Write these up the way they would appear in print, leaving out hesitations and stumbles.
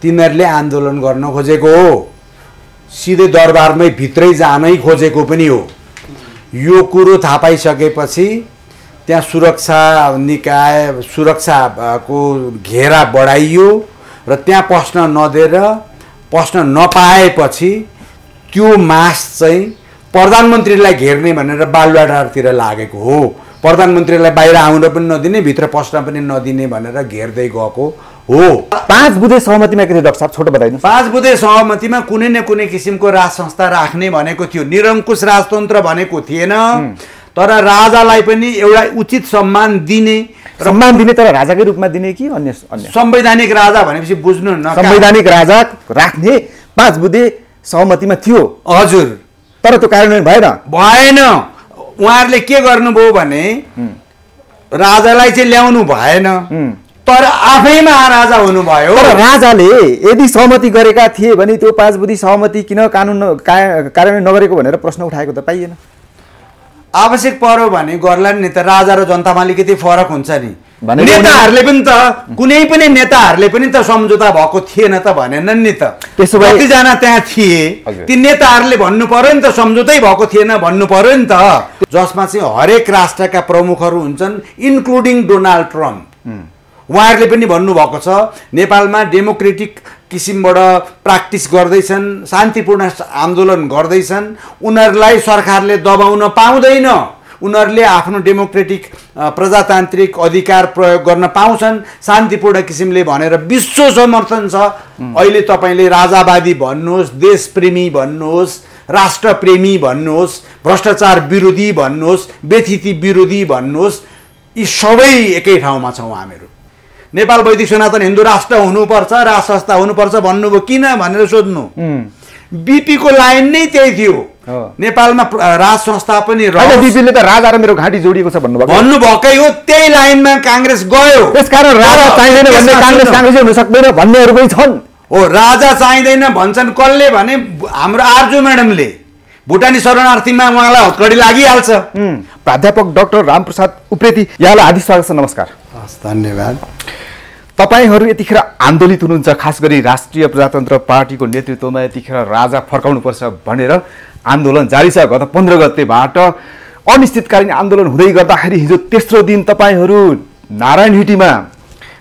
तिनीहरूले आन्दोलन गर्न खोजेको हो, सिधै दरबारमै भित्रै जानै खोजेको पनि हो। यो कुरो थाहा पाइसकेपछि त्यहाँ सुरक्षा निकाय सुरक्षाको घेरा बढाइयो र त्यहाँ पस्न नपाएपछि त्यो मास चाहिँ प्रधानमन्त्रीलाई घेर्ने भनेर बालुवाटारतिर लागेको हो। प्रधानमन्त्रीलाई बाहिर आउन पनि नदिने, भित्र पस्न पनि नदिने भनेर घेर्दै गएको हो। 5 बुँदे सहमतिमा के थियो डाक्टर साहब, छोटो बताइदिनु। 5 बुँदे सहमतिमा कुनै न कुनै किसिमको राज संस्था राख्ने भनेको थियो, निरङ्कुश राजतन्त्र भनेको थिएन। तर राजालाई पनि एउटा उचित सम्मान दिने तर राजाकै रूपमा दिने कि अन्य संवैधानिक राजा भनेपछि बुझ्नु न, संवैधानिक राजा राख्ने 5 बुँदे सहमतिमा थियो। हजुर, तर त्यो कार्यान्वयन भएन। उहाँहरूले के गर्नुभयो भने राजालाई चाहिँ ल्याउनु भएन, तर आफैमा राजा हुनुभयो। तर राजाले यदि सहमति गरेका थिए भने त्यो 5 बुँदे सहमति किन कार्यान्वयन नगरेको भनेर प्रश्न उठाएको त पाइएन। आवश्यक पर्यो भने गर्ला नि त, राजा र जनतामा अलिकति फरक हुन्छ नि। नेताहरूले पनि त कुनै पनि नेताहरूले पनि त सम्झौता भएको थिएन त भनेनन् नि त। त्यसो भए कतिजना त्यहाँ थिए, ती नेताहरूले भन्नु पर्यो नि त, सम्झौतै भएको थिएन भन्नु पर्यो नि त। जसमा चाहिँ हरेक राष्ट्रका प्रमुखहरू हुन्छन्, इन्क्लुडिङ डोनाल्ड ट्रम्प। उहाँहरूले पनि भन्नुभएको छ नेपालमा डेमोक्रेटिक किसिमबाट प्र्याक्टिस गर्दैछन्, शान्तिपूर्ण आन्दोलन गर्दैछन्, उनीहरूलाई सरकारले दबाउन पाउँदैन, उनीहरूले आफ्नो डेमोक्रेटिक प्रजातान्त्रिक अधिकार प्रयोग गर्न पाउँछन् शान्तिपूर्ण किसिमले भनेर विश्व समर्थन छ। अहिले तपाईँले राजावादी भन्नुहोस्, देशप्रेमी भन्नुहोस्, राष्ट्रप्रेमी भन्नुहोस्, भ्रष्टाचार विरोधी भन्नुहोस्, व्यथिति विरोधी भन्नुहोस्, यी सबै एकै ठाउँमा छौँ हामीहरू। नेपाल वैदिक सनातन हिन्दू राष्ट्र हुनुपर्छ, राज संस्था हुनुपर्छ भन्नुभयो, किन भनेर सोध्नु। बीपीको लाइन नै त्यही थियो। नेपालमा राज संस्था पनि बीपीले त राजा र मेरो घाँटी जोडिएको छ भन्नुभएकै हो, त्यही लाइनमा काङ्ग्रेस गयो। त्यसकारण राजा चाहिँदैन भन्ने काङ्ग्रेसै हुन सक्दैन भन्नेहरू पनि छन्। हो, राजा चाहिँदैन भन्छन् कसले भने हाम्रो आर्जु म्याडमले। भुटानी शरणार्थीमा उहाँलाई हतकडी लागिहाल्छ। प्राध्यापक डाक्टर रामप्रसाद उप्रेती, यहाँलाई हार्दिक स्वागत छ। नमस्कार। धन्यवाद। तपाईहरू यतिखेर आन्दोलित हुनुहुन्छ, खास गरी राष्ट्रिय प्रजातन्त्र पार्टीको नेतृत्वमा यतिखेर राजा फर्काउनुपर्छ भनेर आन्दोलन जारी छ। गत 15 गतेबाट अनिश्चितकालीन आन्दोलन हुँदै गर्दाखेरि हिजो तेस्रो दिन तपाईहरू नारायणहिटीमा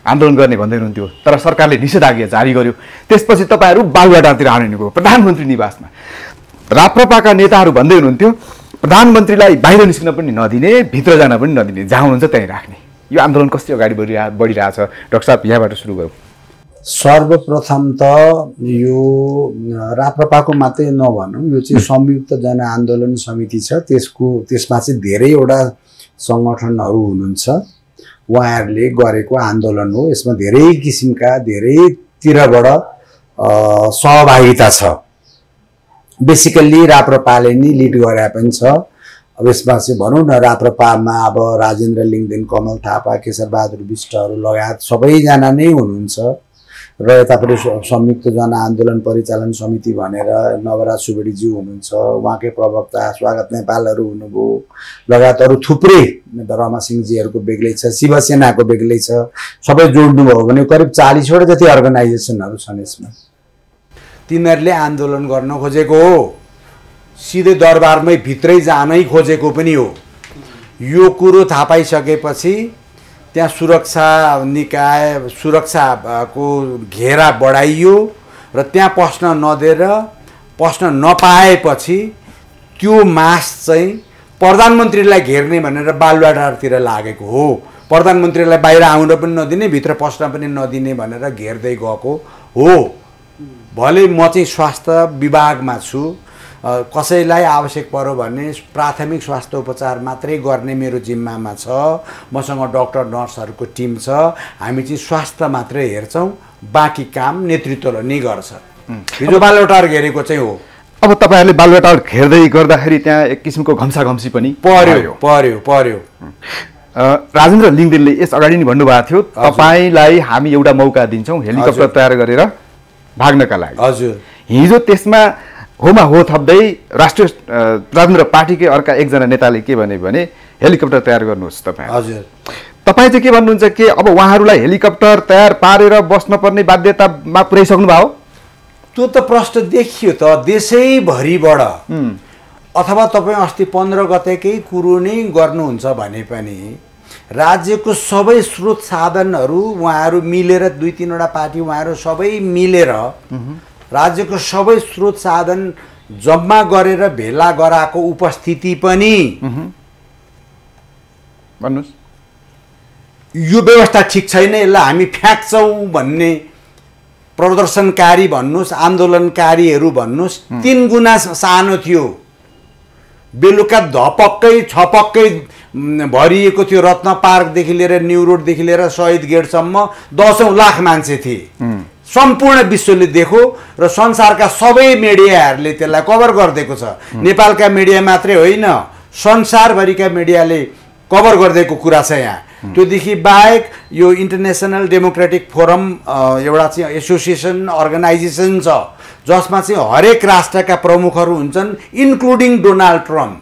आन्दोलन गर्ने भन्दै हुनुहुन्थ्यो, तर सरकारले निषेधाज्ञा जारी गर्यो। त्यसपछि तपाईहरू बालुवाटारतिर आउनुभयो, प्रधानमन्त्री निवासमा। राप्रपाका नेताहरू भन्दै हुनुहुन्थ्यो प्रधानमन्त्रीलाई बाहिर निस्किन पनि नदिने, भित्र जान पनि नदिने, जहाँ हुनुहुन्छ त्यहीँ राख्ने। यो आन्दोलन कसरी अगाडि बढिरहेछ? डाक्टर साहब, यहाँबाट सुरु गरौँ। सर्वप्रथम त यो राप्रपाको मात्रै नभनौँ, यो चाहिँ संयुक्त जनआन्दोलन समिति छ, त्यसमा चाहिँ धेरैवटा सङ्गठनहरू हुनुहुन्छ। उहाँहरूले गरेको आन्दोलन हो। यसमा धेरै किसिमका धेरैतिरबाट सहभागिता छ। बेसिकल्ली राप्रपाले नै लिड गरे पनि छ। अब यसमा चाहिँ भनौँ न, राप्रपामा अब राजेन्द्र लिङदेन, कमल थापा, केशरबहादुर विष्टहरू लगायत सबैजना नै हुनुहुन्छ। र यतापट्टि संयुक्त जनआन्दोलन परिचालन समिति भनेर नवराज सुवेदीज्यू हुनुहुन्छ, उहाँकै प्रवक्ता स्वागत नेपालहरू हुनुभयो, लगायत अरू थुप्रै, रमा सिंहजीहरूको बेग्लै छ, शिवसेनाको बेग्लै छ। सबै जोड्नुभयो भने करिब 40वटा जति अर्गनाइजेसनहरू छन् यसमा। तिनीहरूले आन्दोलन गर्न खोजेको हो, सिधै दरबारमै भित्रै जानै खोजेको पनि हो। यो कुरो थाहा पाइसकेपछि त्यहाँ सुरक्षा निकाय सुरक्षाको घेरा बढाइयो र त्यहाँ पस्न नपाएपछि त्यो मास चाहिँ प्रधानमन्त्रीलाई घेर्ने भनेर बालुवाटारतिर लागेको हो। प्रधानमन्त्रीलाई बाहिर आउन पनि नदिने, भित्र पस्न पनि नदिने भनेर घेर्दै गएको हो। भले म चाहिँ स्वास्थ्य विभागमा छु, कसैलाई आवश्यक पर्यो भने प्राथमिक स्वास्थ्य उपचार मात्रै गर्ने मेरो जिम्मामा छ। मसँग डाक्टर नर्सहरूको टिम छ। हामी चाहिँ स्वास्थ्य मात्रै हेर्छौँ, बाँकी काम नेतृत्वले नै गर्छ। हिजो बालुवाटार घेरेको चाहिँ हो। अब तपाईहरुले बालुवाटार घेर्दै गर्दाखेरि त्यहाँ एक किसिमको घम्साघम्सी पनि पर्यो। राजेन्द्र लिङदेनले यस अगाडि नै भन्नुभएको थियो, तपाईलाई हामी एउटा मौका दिन्छौँ हेलिकप्टर तयार गरेर भाग्नका लागि। हजुर, हिजो त्यसमा होमा हो थप्दै राष्ट्रिय प्रजातन्त्र पार्टीकै अर्का एकजना नेताले के भने हेलिकप्टर तयार गर्नुहोस् तपाईँ। हजुर, तपाईँ चाहिँ के भन्नुहुन्छ कि अब उहाँहरूलाई हेलिकप्टर तयार पारेर बस्न पर्ने बाध्यतामा पुर्याइसक्नु भयो? त्यो त प्रश्न देखियो त देशैभरिबाट। अथवा तपाईँ अस्ति 15 गतेकै कुरो नै गर्नुहुन्छ भने पनि राज्यको सबै स्रोत साधनहरू उहाँहरू मिलेर 2-3 वटा पार्टी उहाँहरू सबै मिलेर राज्यको सबै स्रोत साधन जम्मा गरेर भेला गराएको उपस्थिति पनि भन्नुस् यो व्यवस्था ठिक छैन, यसलाई हामी फ्याँक्छौँ भन्ने प्रदर्शनकारी भन्नुहोस् आन्दोलनकारीहरू भन्नुहोस् 3 गुणा सानो थियो। बेलुका धपक्कै छपक्कै भरिएको थियो। रत्न पार्कदेखि लिएर न्यू रोडदेखि लिएर शहीद गेटसम्म 10औं लाख मान्छे थिए। सम्पूर्ण विश्वले देखो र संसारका सबै मिडियाहरूले त्यसलाई कभर गरिदिएको छ। नेपालका मिडिया मात्रै होइन, संसारभरिका मिडियाले कभर गरिदिएको कुरा छ यहाँ। त्योदेखि बाहेक यो इन्टरनेसनल डेमोक्रेटिक फोरम एउटा चाहिँ एसोसिएसन अर्गनाइजेसन छ जसमा चाहिँ हरेक राष्ट्रका प्रमुखहरू हुन्छन् इन्क्लुडिङ डोनाल्ड ट्रम्प।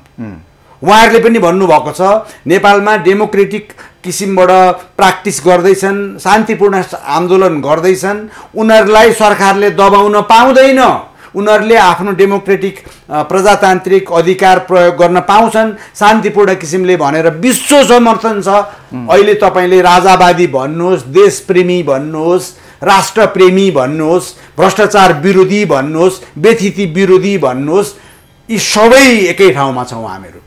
उहाँहरूले पनि भन्नुभएको छ नेपालमा डेमोक्रेटिक किसिमबाट प्र्याक्टिस गर्दैछन्, शान्तिपूर्ण आन्दोलन गर्दैछन्, उनीहरूलाई सरकारले दबाउन पाउँदैन, उनीहरूले आफ्नो डेमोक्रेटिक प्रजातान्त्रिक अधिकार प्रयोग गर्न पाउँछन् शान्तिपूर्ण किसिमले भनेर विश्व समर्थन छ। अहिले तपाईँले राजावादी भन्नुहोस्, देशप्रेमी भन्नुहोस्, राष्ट्रप्रेमी भन्नुहोस्, भ्रष्टाचार विरोधी भन्नुहोस्, व्यथिति विरोधी भन्नुहोस्, यी सबै एकै ठाउँमा छौँ हामीहरू।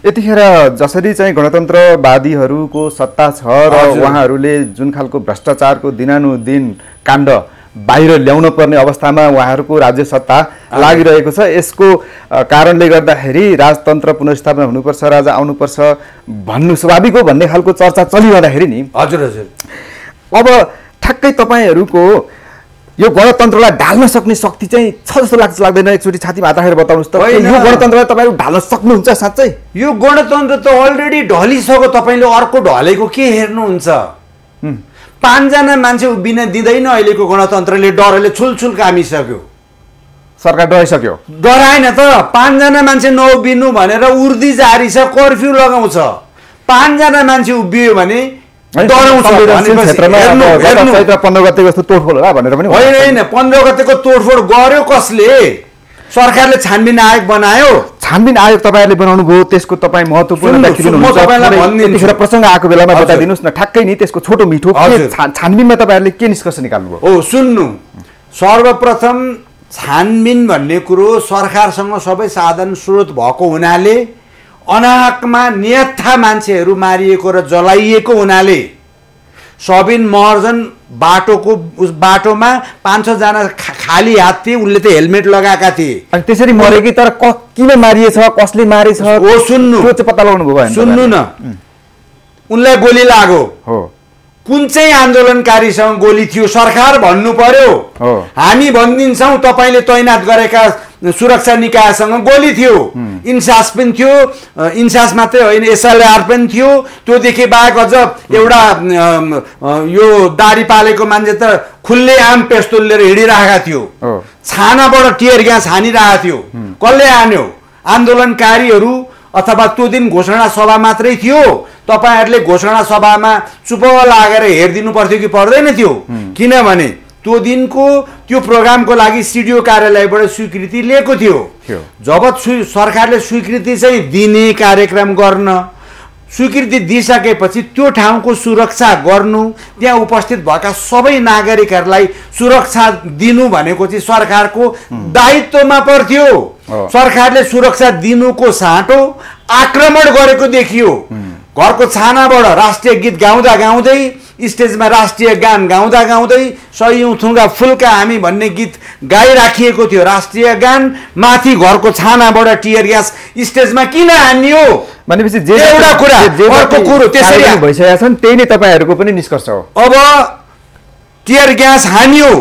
यतिखेर जसरी चाहिँ गणतन्त्रवादीहरूको सत्ता छ र उहाँहरूले जुन खालको भ्रष्टाचारको दिनानुदिन काण्ड बाहिर ल्याउन पर्ने अवस्थामा उहाँहरूको राज्य सत्ता लागिरहेको छ, यसको कारणले गर्दाखेरि राजतन्त्र पुनर्स्थापना हुनुपर्छ, राजा आउनुपर्छ भन्नु स्वाभाविक हो भन्ने खालको चर्चा चलिरहँदाखेरि नि हजुर हजुर अब ठ्याक्कै तपाईँहरूको यो गणतन्त्रलाई ढाल्न सक्ने शक्ति चाहिँ छ जस्तो लाग्छ लाग्दैन? एकचोटि छातीमा हात राखेर बताउनुहोस् त, यो गणतन्त्रलाई तपाईँहरू ढाल्न सक्नुहुन्छ साँच्चै? यो गणतन्त्र त अलरेडी ढलिसक्यो, तपाईँले अर्को ढलेको के हेर्नुहुन्छ? 5 जना मान्छे उभिन दिँदैन अहिलेको गणतन्त्रले, डरले छुलछुल कामिसक्यो। सरकार डराइसक्यो? डराएन त, 5 जना मान्छे नउभिनु भनेर उर्दी जारी छ, कर्फ्यू लगाउँछ। 5 जना मान्छे उभियो भने डराउँछ। 15 गते जस्तो तोडफोड होला भनेर पनि होइन, 15 गतेको तोडफोड गर्यो कसले? सरकारले छानबिन आयोग बनायो। छानबिन आयोग तपाईँहरूले बनाउनु भयो, त्यसको तपाईँ महत्त्वपूर्ण प्रसङ्ग आएको बेलामा बताइदिनुहोस् न ठ्याक्कै नि त्यसको छोटो मिठो छानबिनमा तपाईँहरूले के निष्कर्ष निकाल्नुभयो? हो सुन्नु, सर्वप्रथम छानबिन भन्ने कुरो सरकारसँग सबै साधन स्रोत भएको हुनाले, अनाहकमा नियत्था मान्छेहरू मारिएको र जलाइएको हुनाले, सबिन महर्जन बाटोमा 5-6 जना खाली हात थिए, उनले त हेलमेट लगाएका थिए। अनि त्यसरी मरे कि तर किन मारिएछ, कसले मारेछ हो सुन्नु, त्यो चाहिँ पत्ता लगाउनु भयो? सुन्नु न, उनलाई गोली लाग्यो हो, कुन चाहिँ आन्दोलनकारीसँग गोली थियो सरकार भन्नु पर्यो। हामी भनिदिन्छौँ तपाईँले तैनात गरेका सुरक्षा निकायसँग गोली थियो, इन्सास पनि थियो, इन्सास मात्रै होइन एसएलआर पनि थियो। त्योदेखि बाहेक अझ एउटा यो दाढी पालेको मान्छे त खुल्ले आम पेस्तोल लिएर हिँडिरहेका थियो, छानाबाट टियर ग्यास हानिरहेको थियो। कसले हान्यो? आन्दोलनकारीहरू। अथवा त्यो दिन घोषणा सभा मात्रै थियो, तपाईँहरूले घोषणा सभामा चुप लागेर हेरिदिनु पर्थ्यो कि पर्दैन थियो? किनभने त्यो दिनको त्यो प्रोग्रामको लागि सिडिओ कार्यालयबाट स्वीकृति लिएको थियो। जब सरकारले स्वीकृति चाहिँ दिने कार्यक्रम गर्न स्वीकृति दिइसकेपछि त्यो ठाउँको सुरक्षा गर्नु, त्यहाँ उपस्थित भएका सबै नागरिकहरूलाई सुरक्षा दिनु भनेको चाहिँ सरकारको दायित्वमा पर्थ्यो। सरकारले सुरक्षा दिनुको साटो आक्रमण गरेको देखियो। घरको छानाबाट राष्ट्रिय गीत गाउँदा गाउँदै, स्टेजमा राष्ट्रिय गान गाउँदा गाउँदै सयौं थुङ्गा फुल्का हामी भन्ने गीत गाइराखिएको थियो। राष्ट्रिय गान माथि घरको छानाबाट टियर ग्यास स्टेजमा किन हान्यो भनेपछि एउटा कुरा। अर्को कुरो त्यसरी भइसकेका छन्, त्यही नै तपाईँहरूको पनि निष्कर्ष हो। अब टियर ग्यास हान्यो,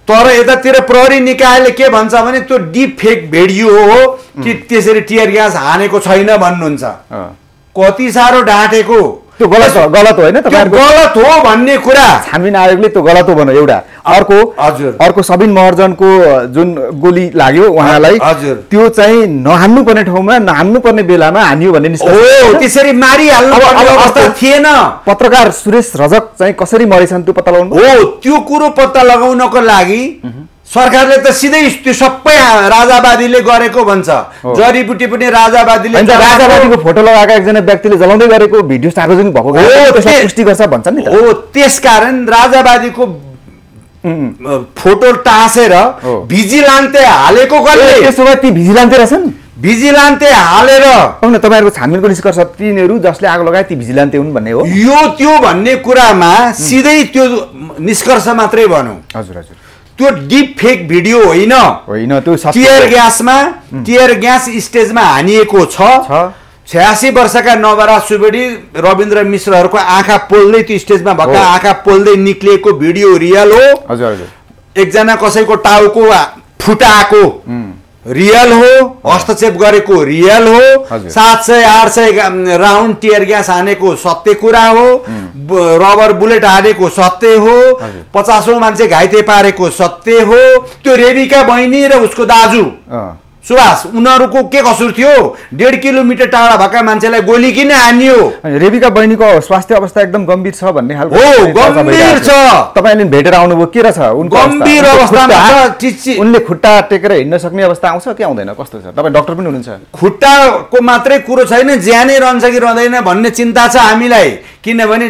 तर यतातिर प्रहरी निकायले के भन्छ भने त्यो डिप फेक भिडियो हो कि त्यसरी टियर ग्यास हानेको छैन भन्नुहुन्छ। कति साह्रो ढाँटेको। त्यो गलत हो होइन तपाईहरुको गलत हो भन्ने कुरा छानबिन आयोगले त्यो गलत हो भन्यो एउटा अर्को सबिन महर्जनको जुन गोली लाग्यो उहाँलाई त्यो चाहिँ नहान्नु पर्ने ठाउँमा नहान्नु पर्ने बेलामा हान्यो भन्ने निष्कर्ष त्यसरी मारिहाल्नु पर्ने अवस्था थिएन पत्रकार सुरेश रजक चाहिँ कसरी मरेछन् त्यो पत्ता लगाउनु हो त्यो कुरो पत्ता लगाउनको लागि सरकारले त सिधै त्यो सबै राजावादीले गरेको भन्छ जडीबुटी पनि राजावादीले राजावादीको फोटो लगाएका एकजना व्यक्तिले जलाउँदै गरेको भिडियो सार्वजनिक भएको त्यसलाई पुष्टि गर्छ भन्छन् नि हो त्यसकारण राजावादीको फोटो टाँसेर भिजिलान्ते हालेको कसले त्यसो भए ती भिजिलान्ते रहेछन् भिजिलान्ते हालेर तपाईहरुको छानबिनको निष्कर्ष तिनीहरू जसले आगो लगाए ती भिजिलान्ते हुन् भन्ने हो यो त्यो भन्ने कुरामा सिधै त्यो निष्कर्ष मात्रै भनौं हजुर हजुर त्यो डिप फेक भिडियो होइन त्यो टियर ग्यास स्टेजमा हानिएको छ 86 वर्षका नवरा सुवेदी रविन्द्र मिश्रहरूको आँखा पोल्दै त्यो स्टेजमा भएका आँखा पोल्दै निक्लिएको भिडियो रियल हो हजुर हजुर एकजना कसैको टाउको फुटाएको रियल हो हस्तक्षेप गरेको रियल हो 700-800 राउन्ड टियर ग्यास हानेको सत्य कुरा हो रबर बुलेट हानेको सत्य हो 50औं मान्छे घाइते पारेको सत्य हो त्यो रेबिका बहिनी र उसको दाजु सुभाष उनीहरूको के कसूर थियो 1.5 किलोमिटर टाढा भएका मान्छेलाई गोली किन हान्यो रेबिका बहिनीको स्वास्थ्य अवस्था एकदम गम्भीर छ भन्ने खालको हो गम्भीर छ तपाईले भेटेर आउनुभयो के रहेछ उनको गम्भीर अवस्थामा छ उनले खुट्टा टेकेर हिँड्न सक्ने अवस्था आउँछ कि आउँदैन कस्तो छ तपाई डाक्टर पनि हुनुहुन्छ खुट्टाको मात्रै कुरो छैन ज्यानै रहन्छ कि रहँदैन भन्ने चिन्ता छ हामीलाई किनभने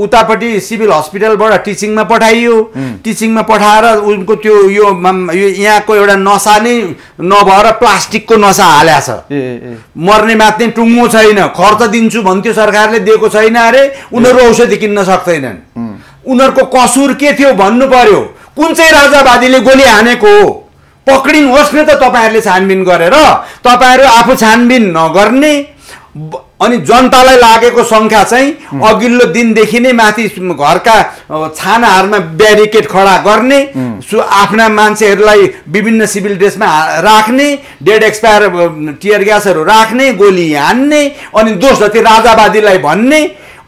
उतापट्टि सिभिल हस्पिटलबाट टिचिङमा पठाइयो टिचिङमा पठाएर उनको त्यो यो यहाँको एउटा नसा नै नभएर प्लास्टिकको नसा हाल्या छ मर्ने मात्ने टुङ्गो छैन खर्च दिन्छु भन्थ्यो सरकारले दिएको छैन अरे उनीहरू औषधि किन्न सक्दैनन् उनीहरूको कसुर के थियो भन्नु पर्यो कुन चाहिँ राजावादीले गोली हानेको हो पक्रिनुहोस् न त तपाईहरुले छानबिन गरेर तपाईहरु आफू छानबिन नगर्ने अनि जनतालाई लागेको संख्या चाहिँ अघिल्लो दिनदेखि नै माथि घरका छानाहरुमा ब्यारिकेड खडा गर्ने आफ्ना मान्छेहरुलाई विभिन्न सिभिल ड्रेसमा राख्ने डेड एक्सपायर टियर ग्यासहरु राख्ने गोली हान्ने अनि दोष जति राजावादीलाई भन्ने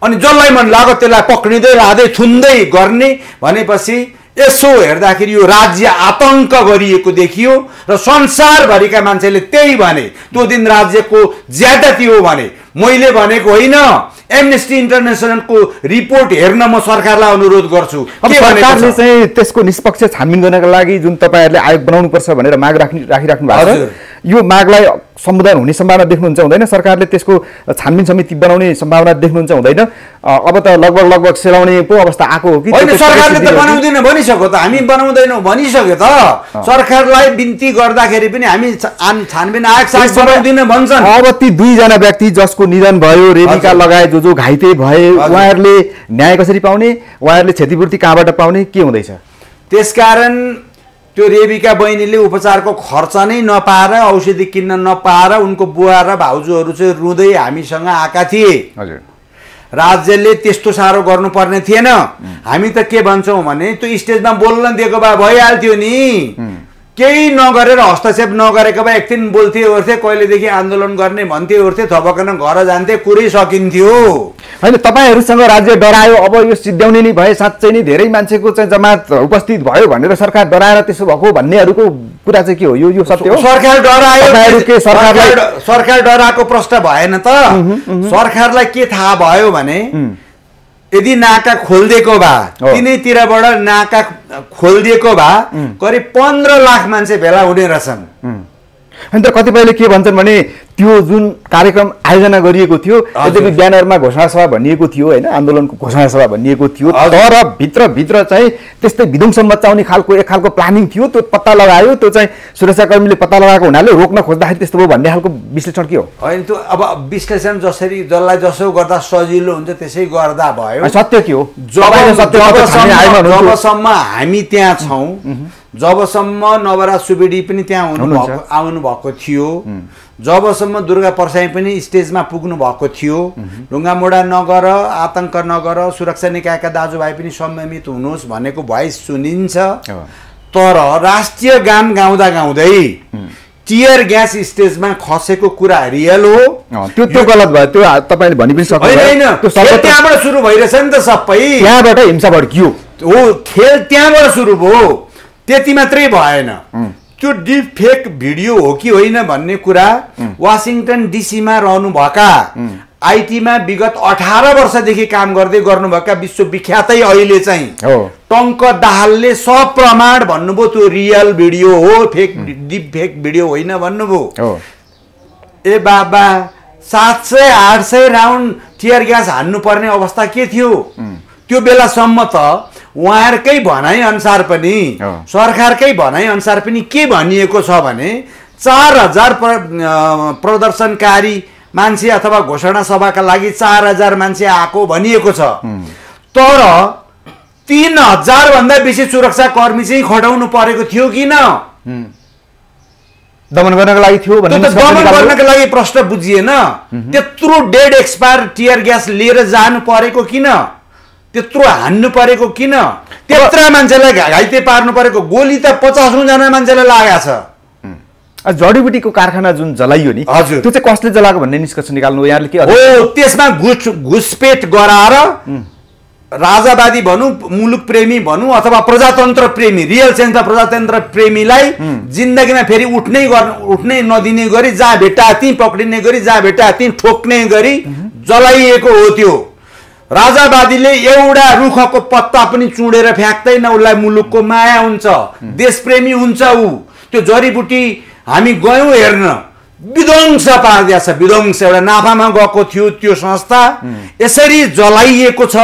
अनि जसलाई मन लाग्यो त्यसलाई पक्रिँदै लादै थुन्दै गर्ने भनेपछि यसो हेर्दाखेरि यो राज्य आतंक गरिएको देखियो र संसारभरिका मान्छेले त्यही भने त्यो दिन राज्यको ज्यादती हो भने मैले भनेको होइन एमनेस्टी इन्टरनेशनलको रिपोर्ट हेर्न म सरकारलाई अनुरोध गर्छु के सरकारले चाहिँ त्यसको निष्पक्ष छानबिन गर्नका लागि जुन तपाईहरुले आयोग बनाउनु पर्छ भनेर माग राखिराख्नु भएको छ यो मागलाई सम्बोधन हुने सम्भावना देख्नुहुन्छ हुँदैन सरकारले त्यसको छानबिन समिति बनाउने सम्भावना देख्नुहुन्छ हुँदैन अब त लगभग सेलाउने पो अवस्था आको हो कि हैन सरकारले त बनाउँदैन भनिसक्यो त हामी बनाउँदैनौ भनिसक्यो त सरकारलाई बिन्ती गर्दाखेरि पनि हामी छानबिन आयोग सायद बनाउँदिन भन्छन् अब ती दुई जना व्यक्ति जसको निधन भयो रेबिका लगाए जो घाइते भए उहाँहरुले न्याय कसरी पाउने उहाँहरुले क्षतिपूर्ति कहाँबाट पाउने के हुँदैछ त्यसकारण त्यो रेबिका बहिनीले उपचारको खर्च नै नपाएर औषधि किन्न नपाएर उनको बुवा र भाउजूहरु चाहिँ रुँदै हामीसँग आका थिए हजुर राज्यले त्यस्तो सारो गर्नुपर्ने थिएन हामी त के भन्छौं भने त्यो स्टेजमा बोल्न दिएको भए भइहाल्थ्यो नि केही नगरेर हस्तक्षेप नगरेको भए एकदिन बोल्थे ओर्थे कहिलेदेखि आन्दोलन गर्ने भन्थे ओर्थे थपकन घर जान्थे कुरै सकिन्थ्यो हैन तपाईहरुसँग राज्य डरायो अब यो सिद्ध्याउने नै भए साच्चै नै धेरै मान्छेको चाहिँ जमात उपस्थित भयो भनेर सरकार डराएर त्यसो भएको भन्नेहरुको कुरा चाहिँ के हो यो सत्य हो सरकार डरायो तपाईहरुको सरकार डराको प्रश्न भएन त सरकारलाई के थाहा भयो भने यदि नाका खोल्दिएको भए तिनैतिरबाट नाका खोल्दिएको भए करिब 15 लाख मान्छे भेला हुने रहेछन् अनि त कतिपयले के भन्छन् भने त्यो जुन कार्यक्रम आयोजना गरिएको थियो यद्यपि ब्यानरमा घोषणा सभा भनिएको थियो हैन आन्दोलनको घोषणा सभा भनिएको थियो तर भित्र चाहिँ त्यस्तै विध्वंस मचाउने खालको एक खालको प्लानिङ थियो त्यो पत्ता लगायो त्यो चाहिँ सुरक्षाकर्मीले पत्ता लगाएको हुनाले रोक्न खोज्दाखेरि त्यस्तो भयो भन्ने खालको विश्लेषण के हो हैन त्यो अब विश्लेषण जसरी जसलाई जसो गर्दा सजिलो हुन्छ त्यसै गर्दा भयो सत्य के हो जबसम्म हामी त्यहाँ छौं जबसम्म नवराज सुवेदी पनि त्यहाँ आउनु भएको थियो जबसम्म दुर्गा परसाई पनि स्टेजमा पुग्नु भएको थियो ढुङ्गामुढा नगर आतंक नगर सुरक्षा निकायका दाजुभाइ पनि संयमित हुनुहोस् भनेको भोइस सुनिन्छ तर राष्ट्रिय गान गाउँदा गाउँदै टियर ग्यास स्टेजमा खसेको कुरा रियल हो। त्यो गलत भयो, त्यो तपाईले भनि पनि सक्नुहुन्छ। त्यहाँबाट सुरु भइरहेछ नि त सबै, त्यहाँबाट हिंसा भड्कियो। हो, खेल त्यहाँबाट सुरु भयो। त्यति मात्रै भएन, त्यो डिप फेक भिडियो हो कि होइन भन्ने कुरा वासिङटन डीसीमा रहनुभएका आइटीमा विगत 18 वर्षदेखि काम गर्दै गर्नुभएका विश्वविख्यातै अहिले चाहिँ टङ्क दाहालले सप्रमाण भन्नुभयो त्यो रियल भिडियो हो, फेक डिप फेक भिडियो होइन भन्नुभयो। ए बाबा 700-800 राउन्ड टियर ग्यास हान्नु पर्ने अवस्था के थियो? त्यो बेलासम्म त उहाँहरूकै भनाइ अनुसार पनि सरकारकै भनाइ अनुसार पनि के भनिएको छ भने 4000 प्रदर्शनकारी मान्छे अथवा घोषणा सभाका लागि 4000 मान्छे आएको भनिएको छ। तर 3000 भन्दा बेसी सुरक्षा कर्मी चाहिँ खटाउनु परेको थियो किन? दमन गर्नको लागि थियो भन्ने दमन गर्नको लागि प्रश्न बुझिएन। त्यत्रो डेड एक्सपायर टियर ग्यास लिएर जानु परेको किन? त्यत्रो हान्नु परेको किन? त्यत्रा मान्छेलाई घाइते पार्नु परेको? गोली त 50औं जना मान्छेलाई लागेको छ। जडीबुटीको कारखाना जुन जलाइयो नि, हजुर, त्यो चाहिँ कसले जलाएको भन्ने निष्कर्ष निकाल्नु यहाँले के? हो, त्यसमा घुसपेट गराएर राजावादी भनौँ, मुलुक प्रेमी भनौँ अथवा प्रजातन्त्र प्रेमी, रियल सेन्समा प्रजातन्त्र प्रेमीलाई जिन्दगीमा फेरि उठ्नै नदिने गरी, जहाँ भेट्टा त्यहीँ पक्रिने गरी, जहाँ भेट्टा त्यहीँ ठोक्ने गरी जलाइएको हो। त्यो राजावादीले एउटा रुखको पत्ता पनि चुडेर फ्याक्दैन, उसलाई मुलुकको माया हुन्छ, देशप्रेमी हुन्छ ऊ। त्यो जडीबुटी हामी गयौँ हेर्न, विध्वंस पारिदिएको छ, विध्वंस। एउटा नाफामा गएको थियो त्यो संस्था, यसरी जलाइएको छ,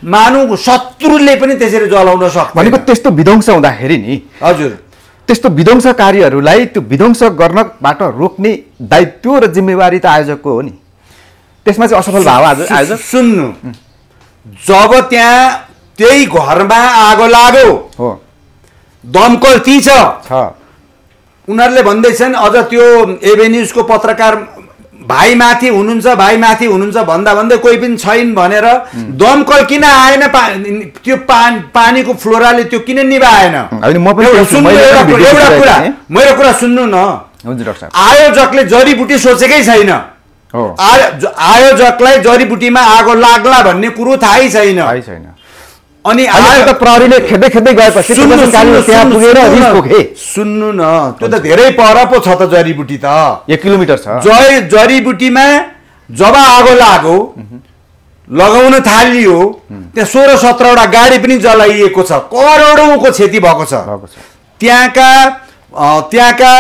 मानव शत्रुले पनि त्यसरी जलाउन सक्छ। भनेको त्यस्तो विध्वंस हुँदाखेरि नि, हजुर, त्यस्तो विध्वंसकारीहरूलाई त्यो विध्वंस गर्नबाट रोक्ने दायित्व र जिम्मेवारी त आयोजकको हो नि। त्यसमा चाहिँ असफल भाव आयोजक। सुन्नु, जब त्यहाँ त्यही घरमा आगो लाग्यो, हो, दमकल ती छ, उनीहरूले भन्दैछन् अझ त्यो एभेन्यूजको पत्रकार भाइ माथि हुनुहुन्छ भन्दा भन्दै कोही पनि छैन भनेर दमकल किन आएन? त्यो पानीको फ्लोराले त्यो किन निभाएन? मेरो कुरा सुन्नु न, आयोजकले जडीबुटी सोचेकै छैन। आयोजकलाई जडीबुटीमा आगो लाग्ला भन्ने कुरो थाहै छैन। अनि प्रहरीले खेद्दै खेद्दै गएपछि सुन्नु न, त्यो त धेरै पर पो छ त जडीबुटी त, 1 किलोमिटर छ। जडीबुटीमा जब आगो लाग्यो, लगाउन थालियो, त्यहाँ 16-17वटा गाडी पनि जलाइएको छ, करोडौँको क्षति भएको छ। त्यहाँका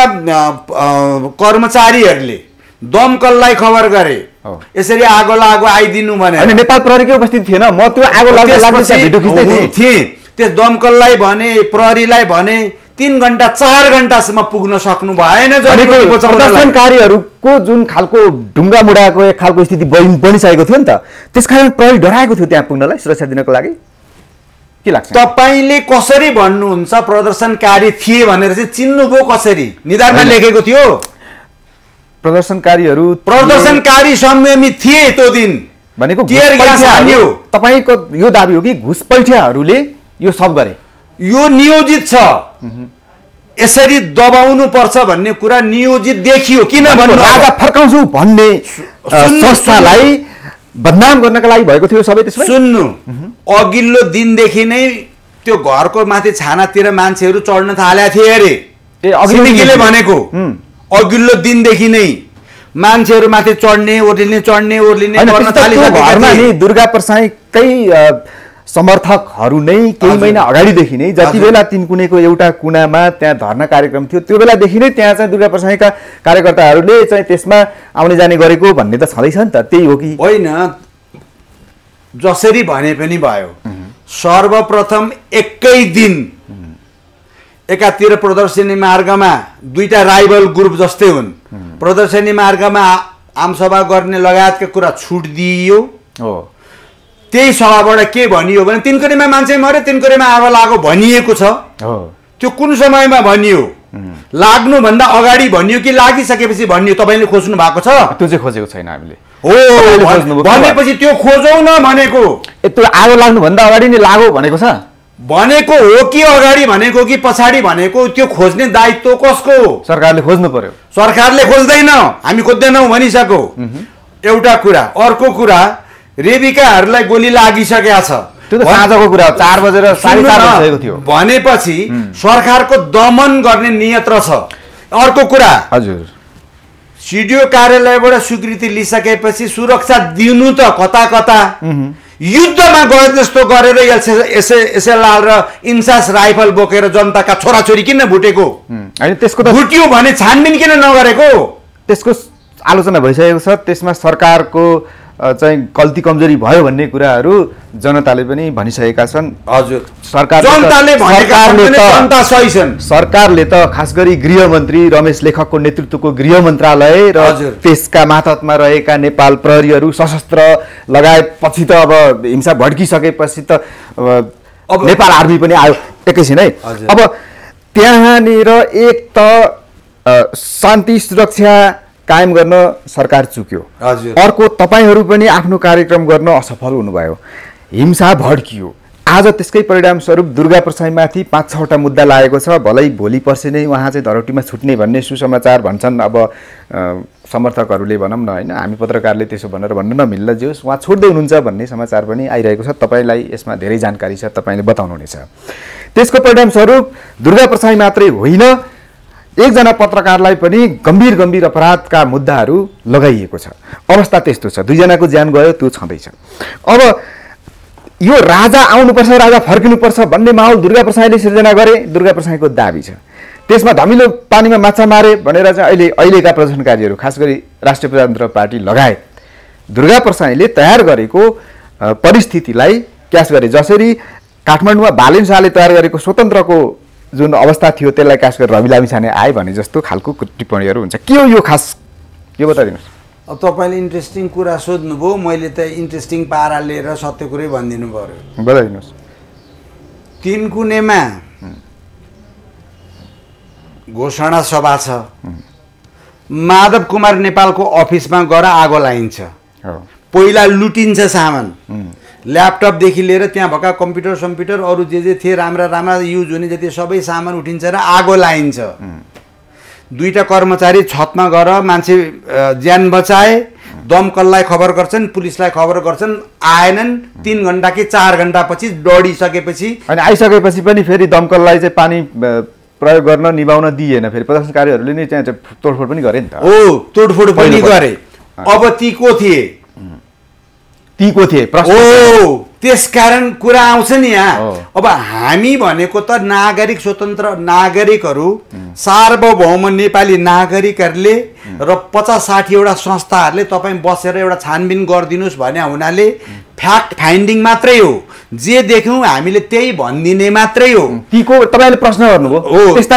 कर्मचारीहरूले दमकललाई खबर गरे यसरी आगो लाग्यो आइदिनु भने। अनि नेपाल प्रहरीकै उपस्थित थिएन, म त्यो आगो लाग्ने भिडियो खिच्दै थिएँ। त्यो दमकललाई भने, प्रहरीलाई भने 3 घण्टा 4 घण्टासम्म पुग्न सक्नु भएन। प्रदर्शनकारीहरूको जुन खालको ढुङ्गा मुडाएको एक खालको स्थिति बनिसकेको थियो नि त, त्यसकारण प्रहरी डराएको थियो त्यहाँ पुग्नलाई, सुरक्षा दिनको लागि। के लाग्छ तपाईले कसरी भन्नुहुन्छ प्रदर्शनकारी थिए भनेर? चाहिँ चिन्नुभयो कसरी? निधारमा लेखेको थियो प्रदर्शनकारी संयमित थिए त्यो दिन भनेको। टियर ग्यास हान्यो। तपाईको यो दाबी हो कि घुसपैठियाहरूले यो सब गरे? यो नियोजित छ, यसरी दबाउनु पर्छ भन्ने कुरा नियोजित देखियो। किन भन्नु? राजा फर्काउँछु भन्ने संस्थालाई बदनाम गर्नका लागि भएको थियो सबै। त्यसमा सुन्नु, अघिल्लो दिनदेखि नै त्यो घरको माथि छानातिर मान्छेहरू चढ्न थालेका थिए अरे। छिमेकीले भनेको अघिल्लो दिनदेखि नै मान्छेहरू माथि चढ्ने ओर्लिने गर्न थालिसकेका थिए। दुर्गा प्रसाईकै समर्थकहरू नै केही महिना अगाडिदेखि नै, जति बेला तिनकुनेको एउटा कुनामा त्यहाँ धर्ना कार्यक्रम थियो, त्यो बेलादेखि नै त्यहाँ चाहिँ दुर्गा प्रसाईका कार्यकर्ताहरूले चाहिँ त्यसमा आउने जाने गरेको भन्ने त छँदैछ नि त। त्यही हो कि होइन? जसरी भने पनि भयो, सर्वप्रथम एकै दिन एकातिर प्रदर्शनी मार्गमा दुईटा राइभल ग्रुप जस्तै हुन्, प्रदर्शनी मार्गमा आमसभा गर्ने लगायतका कुरा छुट दिइयो। त्यही सभाबाट के भनियो भने तिनकोरेमा मान्छे मर्यो, तिनकोरेमा आगो लाग्यो भनिएको छ। त्यो कुन समयमा भनियो? लाग्नुभन्दा अगाडि भनियो कि लागिसकेपछि भनियो? तपाईँले खोज्नु भएको छ? त्यो चाहिँ खोजेको छैन हामीले। हो, भनेपछि त्यो खोजौँ न भनेको। त्यो आगो लाग्नुभन्दा अगाडि नै लाग्यो भनेको छ। भनेको हो कि अगाडि भनेको कि पछाडि भनेको त्यो खोज्ने दायित्व कसको हो? सरकारले खोज्नु पर्यो। सरकारले खोज्दैन, हामी खोज्दैनौँ भनिसक्यो एउटा कुरा। अर्को कुरा, रेबिकाहरूलाई गोली लागिसकेको छ। त्यो त साँझको कुरा हो, 4 बजेर 4:30 बजेको थियो भनेपछि सरकारको दमन गर्ने नियत छ। अर्को कुरा, हजुर, सिडिओ कार्यालयबाट स्वीकृति लिइसकेपछि सुरक्षा दिनु त कता कता, युद्धमा गए जस्तो गरेर एसएलआर र इन्सास राइफल बोकेर जनताका छोराछोरी किन भुटेको? होइन, त्यसको त भुट्यो भने छानबिन किन नगरेको? त्यसको आलोचना भइसकेको छ। त्यसमा सरकारको चाहिँ गल्ती कमजोरी भयो भन्ने कुराहरू जनताले पनि भनिसकेका छन्। हजुर, सरकारले त खास गरी गृहमन्त्री रमेश लेखकको नेतृत्वको गृह मन्त्रालय र त्यसका मातहतमा रहेका नेपाल प्रहरीहरू सशस्त्र लगाएपछि त अब हिंसा भड्किसकेपछि त अब नेपाल आर्मी पनि आयो एकैछिन है। अब त्यहाँनिर एक त शान्ति सुरक्षा कायम गर्न सरकार चुक्यो, अर्को तपाईहरू पनि आफ्नो कार्यक्रम गर्न असफल हुनुभयो, हिंसा भड्कियो। आज त्यसकै परिणामस्वरूप दुर्गा प्रसाईमाथि 5-6वटा मुद्दा लागेको छ। भलै भोलि पर्सि नै उहाँ चाहिँ धरौटीमा छुट्ने भन्ने सुसमाचार भन्छन्। अब समर्थकहरूले भनौँ न, होइन, हामी पत्रकारले त्यसो भनेर भन्न नमिल्ला, जे होस् उहाँ छोड्दै हुनुहुन्छ भन्ने समाचार पनि आइरहेको छ। तपाईँलाई यसमा धेरै जानकारी छ, तपाईँले बताउनुहुनेछ। त्यसको परिणामस्वरूप दुर्गा प्रसाई मात्रै होइन, एकजना पत्रकारलाई पनि गम्भीर गम्भीर अपराधका मुद्दाहरू लगाइएको छ। अवस्था त्यस्तो छ, 2 जनाको ज्यान गयो, त्यो छँदैछ। अब यो राजा आउनुपर्छ, राजा फर्किनुपर्छ भन्ने माहौल दुर्गा प्रसाईले सिर्जना गरे, दुर्गा प्रसाईको दाबी छ। त्यसमा धमिलो पानीमा माछा मारे भनेर चाहिँ अहिलेका प्रदर्शनकारीहरू, खास गरी राष्ट्रिय प्रजातन्त्र पार्टी लगायत दुर्गा प्रसाईले तयार गरेको परिस्थितिलाई क्यास गरे। जसरी काठमाडौँमा बालेन शाहले तयार गरेको स्वतन्त्रको जुन अवस्था थियो त्यसलाई खास गरेर रवि लामिछाने आए भने जस्तो खालको टिप्पणीहरू हुन्छ। के हो यो खास, यो बताइदिनुहोस्। अब तपाईँले इन्ट्रेस्टिङ कुरा सोध्नुभयो, मैले त इन्ट्रेस्टिङ पारा लिएर सत्य कुरै भनिदिनु पर्यो। बताइदिनुहोस्। 3 कुनेमा घोषणा सभा छ, माधव कुमार नेपालको अफिसमा गएर आगो लाइन्छ। पहिला लुटिन्छ सामान, ल्यापटपदेखि लिएर त्यहाँ भएका कम्प्युटर अरू जे थिए राम्रा युज हुने जति सबै सामान उठिन्छ र आगो लाइन्छ। 2टा कर्मचारी छतमा गएर मान्छे ज्यान बचाए, दमकललाई खबर गर्छन्, पुलिसलाई खबर गर्छन्, आएनन्। 3 घण्टा कि 4 घण्टापछि डढिसकेपछि अनि आइसकेपछि पनि फेरि दमकललाई चाहिँ पानी प्रयोग गर्न निभाउन दिएन। फेरि प्रदर्शनकारीहरूले नै चाहिँ तोडफोड पनि गरे नि त। तोडफोड पनि गरे। अब ती को थिए? त्यसकारण कुरा आउँछ नि यहाँ। अब हामी भनेको त नागरिक, स्वतन्त्र नागरिकहरू, सार्वभौम नेपाली नागरिकहरूले र 50-60 वटा संस्थाहरूले तपाईँ बसेर एउटा छानबिन गरिदिनुहोस् भने हुनाले फ्याक्ट फाइन्डिङ मात्रै हो। जे देख्यौँ हामीले त्यही भनिदिने मात्रै हो। तीको तपाईँले प्रश्न गर्नुभयो, त्यस्ता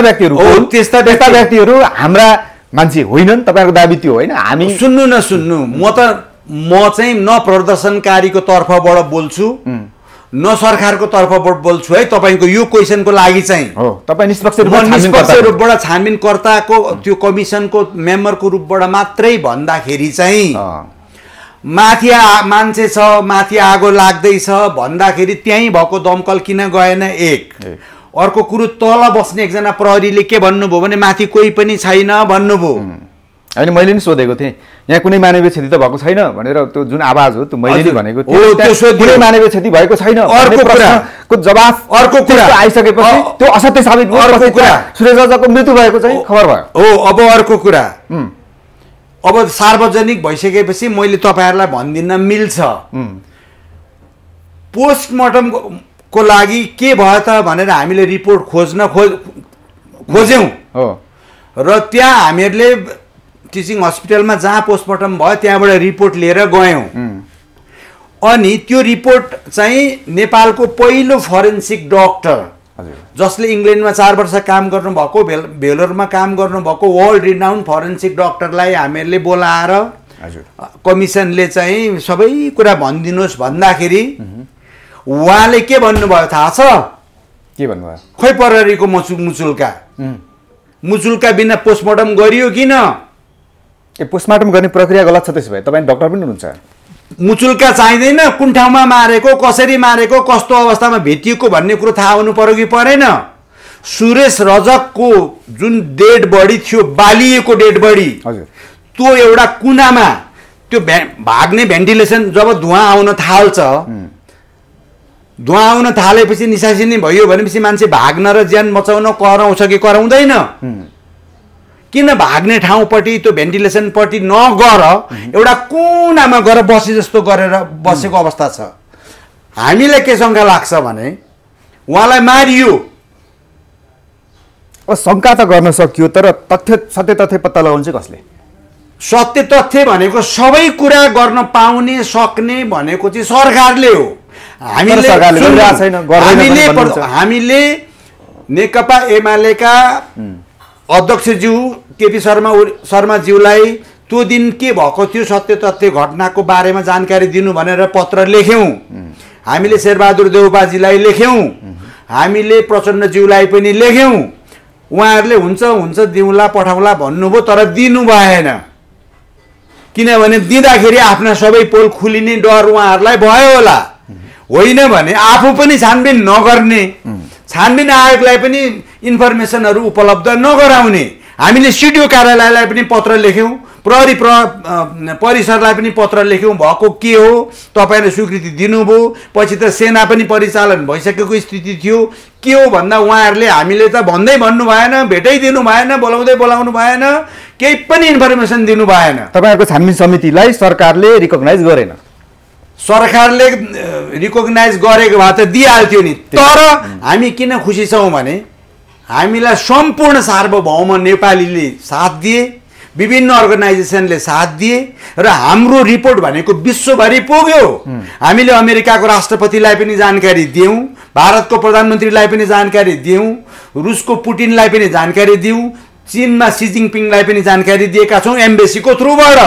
व्यक्तिहरू हाम्रा मान्छे होइनन्, तपाईँको दाबी त्यो होइन। हामी सुन्नु, म चाहिँ न प्रदर्शनकारीको तर्फबाट बोल्छु न सरकारको तर्फबाट बोल्छु है। तपाईँको यो क्वेसनको लागि चाहिँ तपाईँ निष्पक्ष रूपबाट छानबिनकर्ताको त्यो कमिसनको मेम्बरको रूपबाट मात्रै भन्दाखेरि चाहिँ माथि मान्छे छ, माथि आगो लाग्दैछ भन्दाखेरि त्यहीँ भएको दमकल किन गएन? एक। अर्को कुरो, तल बस्ने एकजना प्रहरीले के भन्नुभयो भने माथि कोही पनि छैन भन्नुभयो। होइन, मैले नि सोधेको थिएँ यहाँ कुनै मानवीय क्षति त भएको छैन भनेर। त्यो जुन आवाज हो त्यो मैले नि भनेको थिएँ, कुनै मानवीय क्षति भएको छैन। अर्को कुराको जवाफ, अर्को कुरा आइसकेपछि त्यो असत्य साबित भयो। अर्को कुरा, सुरेश राजाको मृत्यु भएको चाहिँ खबर भयो। अब अर्को कुरा, अब सार्वजनिक भइसकेपछि मैले तपाईँहरूलाई भनिदिन मिल्छ। पोस्टमार्टमको लागि के भयो त भनेर हामीले रिपोर्ट खोज्यौँ र त्यहाँ हामीहरूले टिचिङ हस्पिटलमा जहाँ पोस्टमार्टम भयो त्यहाँबाट रिपोर्ट लिएर गयौँ। अनि त्यो रिपोर्ट चाहिँ नेपालको पहिलो फरेन्सिक डक्टर, जसले इङ्ल्यान्डमा 4 वर्ष काम गर्नुभएको, भेलोरमा काम गर्नुभएको वर्ल्ड रिनाउन्ड फरेन्सिक डक्टरलाई हामीहरूले बोलाएर कमिसनले चाहिँ सबै कुरा भनिदिनुहोस् भन्दाखेरि उहाँले के भन्नुभयो थाहा छ? के भन्नुभयो? खोइ प्रहरीको मुचुल्का बिना पोस्टमार्टम गरियो किन? पोस्टमार्टम गर्ने प्रक्रिया गलत छ। त्यसो भए तपाईँ डक्टर पनि हुनुहुन्छ। मुचुल्का चाहिँदैन, कुन ठाउँमा मारेको, कसरी मारेको, कस्तो अवस्थामा भेटिएको भन्ने कुरो थाहा हुनु पर्यो कि परेन? सुरेश रजकको जुन डेड बडी थियो, बालिएको डेड बडी, त्यो एउटा कुनामा त्यो भाग्ने भेन्टिलेसन जब धुवा आउन थाल्छ, धुवा आउन थालेपछि निसासिनी भयो भनेपछि मान्छे भाग्न र ज्यान बचाउन कराउँछ कि कराउँदैन? किन भाग्ने ठाउँपट्टि त्यो भेन्टिलेसनपट्टि नगर एउटा कुनामा गएर बसे जस्तो गरेर बसेको अवस्था छ। हामीलाई के शङ्का लाग्छ भने उहाँलाई मारियो, शङ्का त गर्न सकियो, तर सत्य तथ्य पत्ता लगाउनु चाहिँ कसले? सत्य तथ्य भनेको सबै कुरा गर्न पाउने सक्ने भनेको चाहिँ सरकारले हो। हामीले नेकपा एमालेका अध्यक्षज्यू केपी शर्माज्यूलाई त्यो दिन के भएको थियो सत्य तथ्य घटनाको बारेमा जानकारी दिनु भनेर पत्र लेख्यौँ। हामीले शेरबहादुर देउपाजीलाई लेख्यौँ, हामीले प्रचण्डज्यूलाई पनि लेख्यौँ। उहाँहरूले हुन्छ हुन्छ दिउँला पठाउँला भन्नुभयो, तर दिनु भएन। किनभने दिँदाखेरि आफ्ना सबै पोल खुलिने डर उहाँहरूलाई भयो होला। होइन भने आफू पनि छानबिन नगर्ने, छानबिन आयोगलाई पनि इन्फर्मेसनहरू उपलब्ध नगराउने। हामीले सिडिओ कार्यालयलाई पनि पत्र लेख्यौँ, प्रहरी परिसरलाई पनि पत्र लेख्यौँ, भएको के हो तपाईँले स्वीकृति दिनुभयो, पछि त सेना पनि परिचालन भइसकेको स्थिति थियो, के हो भन्दा उहाँहरूले हामीले त भन्दै भन्नु भएन, भेटै दिनु भएन, बोलाउनु भएन, केही पनि इन्फर्मेसन दिनु भएन। तपाईँहरूको छानबिन समितिलाई सरकारले रिकगनाइज गरेन। सरकारले रिकगनाइज गरेको भए त दिइहाल्थ्यो नि। तर हामी किन खुसी छौँ भने हामीलाई सम्पूर्ण सार्वभौम नेपालीले साथ दिए, विभिन्न अर्गनाइजेसनले साथ दिए र हाम्रो रिपोर्ट भनेको विश्वभरि पुग्यो। हामीले अमेरिकाको राष्ट्रपतिलाई पनि जानकारी दियौँ, भारतको प्रधानमन्त्रीलाई पनि जानकारी दियौँ, रुसको पुटिनलाई पनि जानकारी दियौँ, चीनमा सी जिङपिङलाई पनि जानकारी दिएका छौँ एम्बेसीको थ्रुबाट।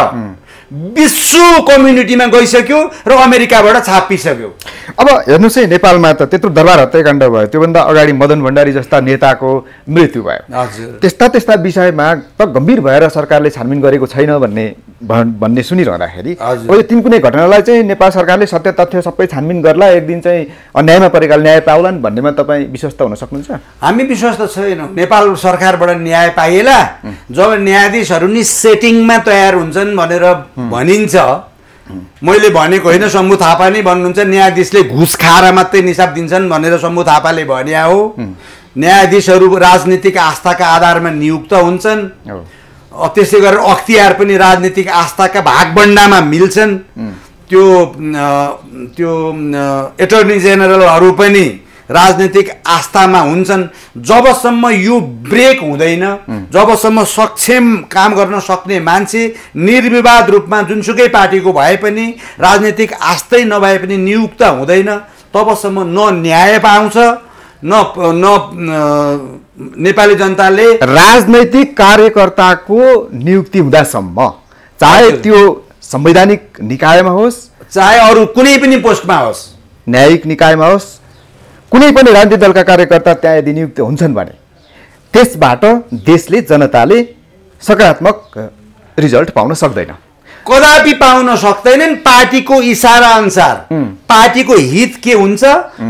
विश्व कम्युनिटीमा गइसक्यो र अमेरिकाबाट छापिसक्यो। अब हेर्नुहोस् है, नेपालमा त त्यत्रो दरबार हत्याकाण्ड भयो, त्योभन्दा अगाडि मदन भण्डारी जस्ता नेताको मृत्यु भयो। त्यस्ता विषयमा त गम्भीर भएर सरकारले छानबिन गरेको छैन भन्ने सुनिरहँदाखेरि यो तिन कुनै घटनालाई चाहिँ नेपाल सरकारले सत्य तथ्य सबै छानबिन गर्ला, एक दिन चाहिँ अन्यायमा परेकाले न्याय पाउलान् भन्नेमा तपाईँ विश्वस्त हुन सक्नुहुन्छ? हामी विश्वस्त छैनौँ। नेपाल सरकारबाट न्याय पाइएला जब न्यायाधीशहरू नि सेटिङमा तयार हुन्छन् भनेर भनिन्छ। मैले भनेको होइन, शम्भु थापा नै भन्नुहुन्छ न्यायाधीशले घुस खाएर मात्रै निसाब दिन्छन् भनेर शम्भु थापाले भने हो। न्यायाधीशहरू राजनीतिक आस्थाका आधारमा नियुक्त हुन्छन्, त्यसै गरेर अख्तियार पनि राजनीतिक आस्थाका भागबण्डामा मिल्छन्। त्यो एटर्नी जेनरलहरू पनि राजनीतिक आस्थामा हुन्छन्। जबसम्म यो ब्रेक हुँदैन, जबसम्म सक्षम काम गर्न सक्ने मान्छे निर्विवाद रूपमा जुनसुकै पार्टीको भए पनि राजनीतिक आस्थै नभए पनि नियुक्त हुँदैन, तबसम्म न न्याय पाउँछ न नेपाली जनताले। राजनैतिक कार्यकर्ताको नियुक्ति हुँदासम्म, चाहे त्यो संवैधानिक निकायमा होस्, चाहे अरू कुनै पनि पोस्टमा होस्, न्यायिक निकायमा होस्, कुनै पनि राजनीतिक दलका कार्यकर्ता त्यहाँ यदि नियुक्त हुन्छन् भने त्यसबाट देशले, जनताले सकारात्मक रिजल्ट पाउन सक्दैन, कदापि पाउन सक्दैनन्। पार्टीको इसारा अनुसार पार्टीको हित के हुन्छ,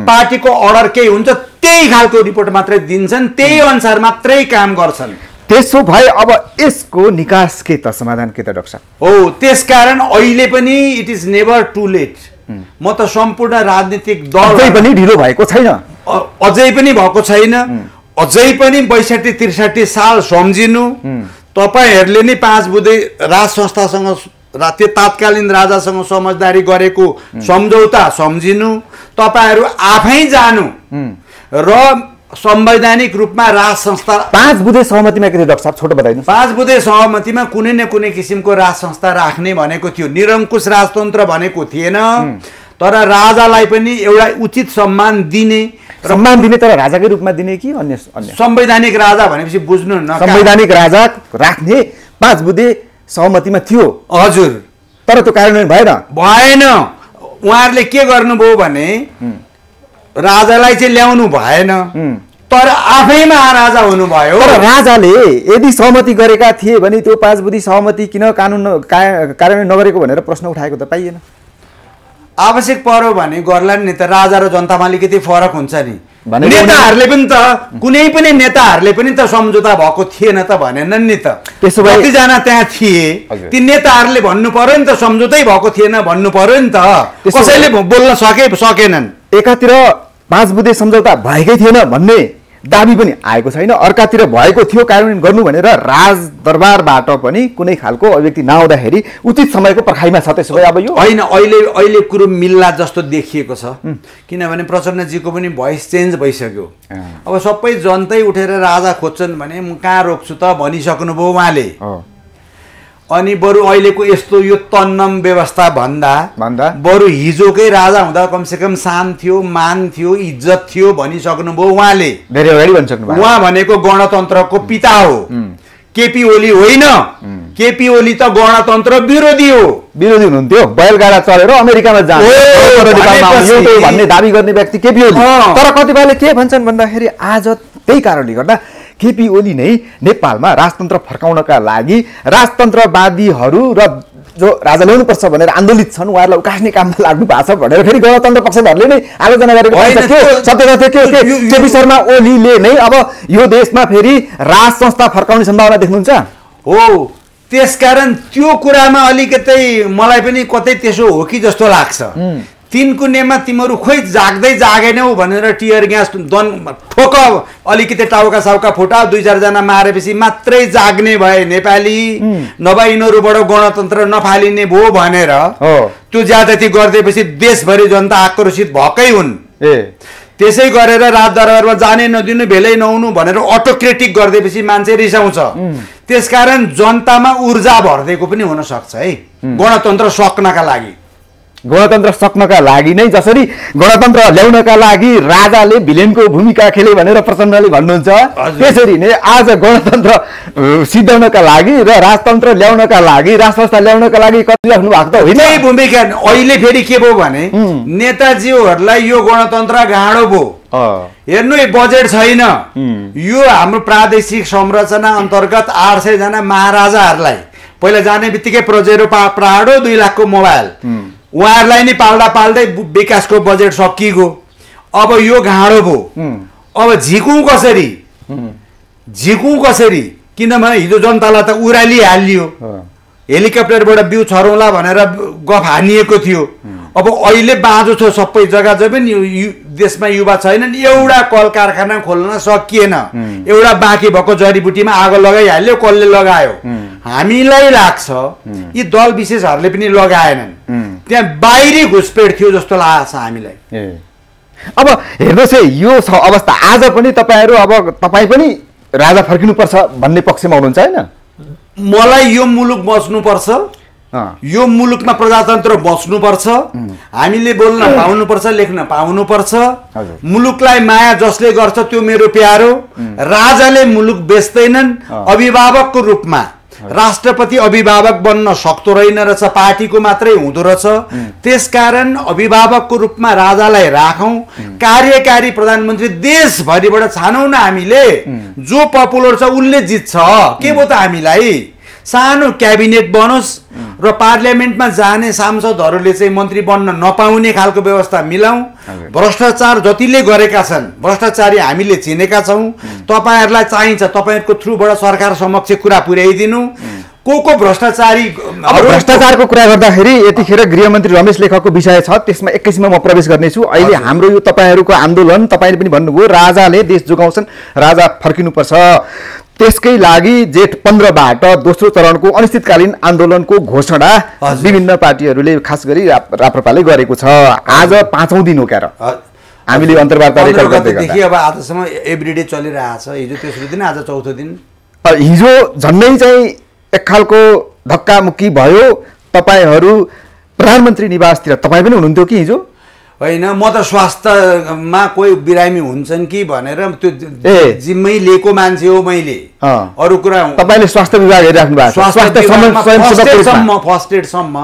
पार्टीको अर्डर के हुन्छ, त्यही खालको रिपोर्ट मात्रै दिन्छन्, त्यही अनुसार मात्रै काम गर्छन्। त्यसो भए अब यसको निकास के त, समाधान के त डाक्टर साहब? हो, त्यसकारण अहिले पनि it is never too late. म त सम्पूर्ण राजनीतिक दल अझै पनि ढिलो भएको छैन, अझै पनि भएको छैन, अझै पनि 62-63 साल सम्झिनु। तपाईँहरूले नै 5 बुँदे राज संस्थासँग, त्यो तात्कालीन राजासँग समझदारी गरेको सम्झौता सम्झिनु। तपाईँहरू आफै जानु र संवैधानिक रूपमा राज संस्था 5 बुँदे सहमतिमा के थियो डाक्टर साहब, छोटो बताइदिनु। 5 बुँदे सहमतिमा कुनै न कुनै किसिमको राज संस्था राख्ने भनेको थियो, निरङ्कुश राजतन्त्र भनेको थिएन। तर राजालाई पनि एउटा उचित सम्मान दिने, तर राजाकै रूपमा दिने कि अन्य? संवैधानिक राजा भनेपछि बुझ्नु न, संवैधानिक राजा राख्ने 5 बुँदे सहमतिमा थियो। हजुर, तर त्यो कार्यान्वयन भएन। उहाँहरूले के गर्नुभयो भने राजालाई चाहिँ ल्याउनु भएन, तर आफै महाराजा हुनुभयो। तर राजाले यदि सहमति गरेका थिए भने त्यो 5 बुँदे सहमति किन कार्यान्वयन नगरेको भनेर प्रश्न उठाएको त पाइएन। आवश्यक पर्यो भने गर्ला नि त। राजा र जनतामा अलिकति फरक हुन्छ नि। भनेको नेताहरूले पनि त कुनै पनि नेताहरूले पनि त सम्झौता भएको थिएन त भनेनन् नि त। त्यसो भए कतिजना त्यहाँ थिए ती नेताहरूले भन्नु पर्यो नि त सम्झौतै भएको थिएन भन्नु पर्यो नि त। कसैले बोल्न सकेनन्। एकातिर 5 बुँदे सम्झौता भएकै थिएन भन्ने दाबी पनि आएको छैन, अर्कातिर भएको थियो कार्यान्वयन गर्नु भनेर राजदरबारबाट पनि कुनै खालको अभिव्यक्ति नआउँदाखेरि उचित समयको पर्खाइमा छ। त्यसो भए अब यो होइन, अहिले कुरो मिल्ला जस्तो देखिएको छ। किनभने प्रचण्डजीको पनि भोइस चेन्ज भइसक्यो। अब सबै जनतै उठेर राजा खोज्छन् भने म कहाँ रोक्छु त भनिसक्नुभयो उहाँले। अनि बरु अहिलेको यस्तो यो तन्नम व्यवस्था भन्दा बरु हिजोकै राजा हुँदा कमसेकम सान थियो, मान थियो, इज्जत थियो भनिसक्नुभयो उहाँले। धेरै अगाडि भनिसक्नुभयो। उहाँ भनेको गणतन्त्रको पिता हो, केपी ओली होइन। केपी ओली त गणतन्त्र विरोधी हो। विरोधी हुनुहुन्थ्यो, बैलगाडा चलेर अमेरिकामा भन्ने दाबी गर्ने व्यक्ति केपी ओली। तर कतिपयले के भन्छन् भन्दाखेरि आज त्यही कारणले गर्दा केपी ओली नै नेपालमा राजतन्त्र फर्काउनका लागि राजतन्त्रवादीहरू र जो राजा ल्याउनुपर्छ भनेर आन्दोलित छन् उहाँहरूलाई उकास्ने काममा लाग्नु भएको छ भनेर फेरि गणतन्त्र पक्षधरले नै आलोचना गरेको केपी शर्मा ओलीले नै अब यो देशमा फेरि राज संस्था फर्काउने सम्भावना देख्नुहुन्छ? हो, त्यसकारण त्यो कुरामा अलिकति मलाई पनि कतै त्यसो हो कि जस्तो लाग्छ। तिनको नेममा तिमीहरू खोइ जाग्दै जागेनौ भनेर टियर ग्यास ठोक अलिकति टाउका साउका फुटा 2-4 जना मारेपछि मात्रै जाग्ने भए नेपाली, नभए यिनीहरूबाट गणतन्त्र नफालिने भयो भनेर त्यो ज्यादती गरिदिएपछि देशभरि जनता आक्रोशित भएकै हुन्। त्यसै गरेर राजदरबारमा जाने नदिनु, भेलै नहुनु भनेर अटोक्रेटिक गरिदिएपछि मान्छे रिसाउँछ। त्यसकारण जनतामा ऊर्जा भरिदिएको पनि हुन सक्छ है गणतन्त्र सक्नका लागि। गणतन्त्र सक्नका लागि नै जसरी गणतन्त्र ल्याउनका लागि राजाले भिलेनको भूमिका खेले भनेर प्रचण्डले भन्नुहुन्छ, त्यसरी नै आज गणतन्त्र सिद्धाउनका लागि र राजतन्त्र ल्याउनका लागि, राजसंस्था ल्याउनका लागि गरिराख्नु भएको त होइन। त्यही भूमिका अहिले फेरि के भयो भने नेताजीहरूलाई यो गणतन्त्र गाँडो भयो। हेर्नु बजेट छैन। यो हाम्रो प्रादेशिक संरचना अन्तर्गत 800 जना महाराजाहरूलाई पहिला जाने बित्तिकै प्रोजेरो प्राडो 2 लाखको मोबाइल उहाँहरूलाई नि पाल्दा पाल्दै विकासको बजेट सकिएको। अब यो गाँडो भयो। अब झिकौँ कसरी? किनभने हिजो जनतालाई त उरालिहालियो, हेलिकप्टरबाट बिउ छरौँला भनेर गफ हानिएको थियो। अब अहिले बाँझो छ सबै जग्गा, जब पनि देशमा युवा छैनन्। एउटा कल कारखाना खोल्न सकिएन, एउटा बाँकी भएको जडीबुटीमा आगो लगाइहाल्यो। कसले लगायो? हामीलाई लाग्छ यी दल विशेषहरूले पनि लगाएनन्, त्यहाँ बाहिरी घुसपेट थियो जस्तो लाग्छ हामीलाई। अब हेर्नुहोस् है, यो छ अवस्था। आज पनि तपाईँहरू अब तपाईँ पनि राजा फर्किनुपर्छ भन्ने पक्षमा हुनुहुन्छ होइन? मलाई यो मुलुक बच्नुपर्छ, यो मुलुकमा प्रजातन्त्र बच्नुपर्छ, हामीले बोल्न पाउनुपर्छ, लेख्न पाउनुपर्छ। मुलुकलाई माया जसले गर्छ त्यो मेरो प्यारो। राजाले मुलुक बेच्दैनन्। अभिभावकको रूपमा राष्ट्रपति अभिभावक बन्न सक्दो रहेन रहेछ, पार्टीको मात्रै हुँदो रहेछ। त्यसकारण अभिभावकको रूपमा राजालाई राखौँ, कार्यकारी प्रधानमन्त्री देशभरिबाट छानौँ न हामीले। जो पपुलर छ उसले जित्छ। के भयो त हामीलाई? सानो क्याबिनेट बनोस् र पार्लियामेन्टमा जाने सांसदहरूले चाहिँ मन्त्री बन्न नपाउने खालको व्यवस्था मिलाउँ। भ्रष्टाचार जतिले गरेका छन्, भ्रष्टाचारी हामीले चिनेका छौँ। तपाईँहरूलाई चाहिन्छ तपाईँहरूको थ्रुबाट सरकार समक्ष कुरा पुर्याइदिनु। को भ्रष्टाचारी। भ्रष्टाचारको कुरा गर्दाखेरि यतिखेर गृहमन्त्री रमेश लेखकको विषय छ, त्यसमा एकैछिनमा म प्रवेश गर्नेछु। अहिले हाम्रो यो तपाईँहरूको आन्दोलन, तपाईँले पनि भन्नुभयो राजाले देश जोगाउँछन्, राजा फर्किनुपर्छ। त्यसकै लागि जेठ 15बाट दोस्रो चरणको अनिश्चितकालीन आन्दोलनको घोषणा विभिन्न पार्टीहरूले खास गरी राप्रपाले गरेको छ। आज 5औं दिन हो क्यार हामीले अन्तर्वार्ता रेकर्ड गर्दै देखि अब आजसम्म एभ्रीडे चलिरहेछ। हिजो तेस्रो दिन, आज चौथो दिन। हिजो झन्डै चाहिँ एक खालको धक्कामुक्की भयो। तपाईँहरू प्रधानमन्त्री निवासतिर तपाईँ पनि हुनुहुन्थ्यो कि हिजो? होइन, म त स्वास्थ्यमा कोही बिरामी हुन्छन् कि भनेर त्यो जिम्मै लिएको मान्छे हो मैले। अरू कुरा तपाईँले स्वास्थ्य विभाग हेरिराख्नु भएको छ? फर्स्ट एडसम्म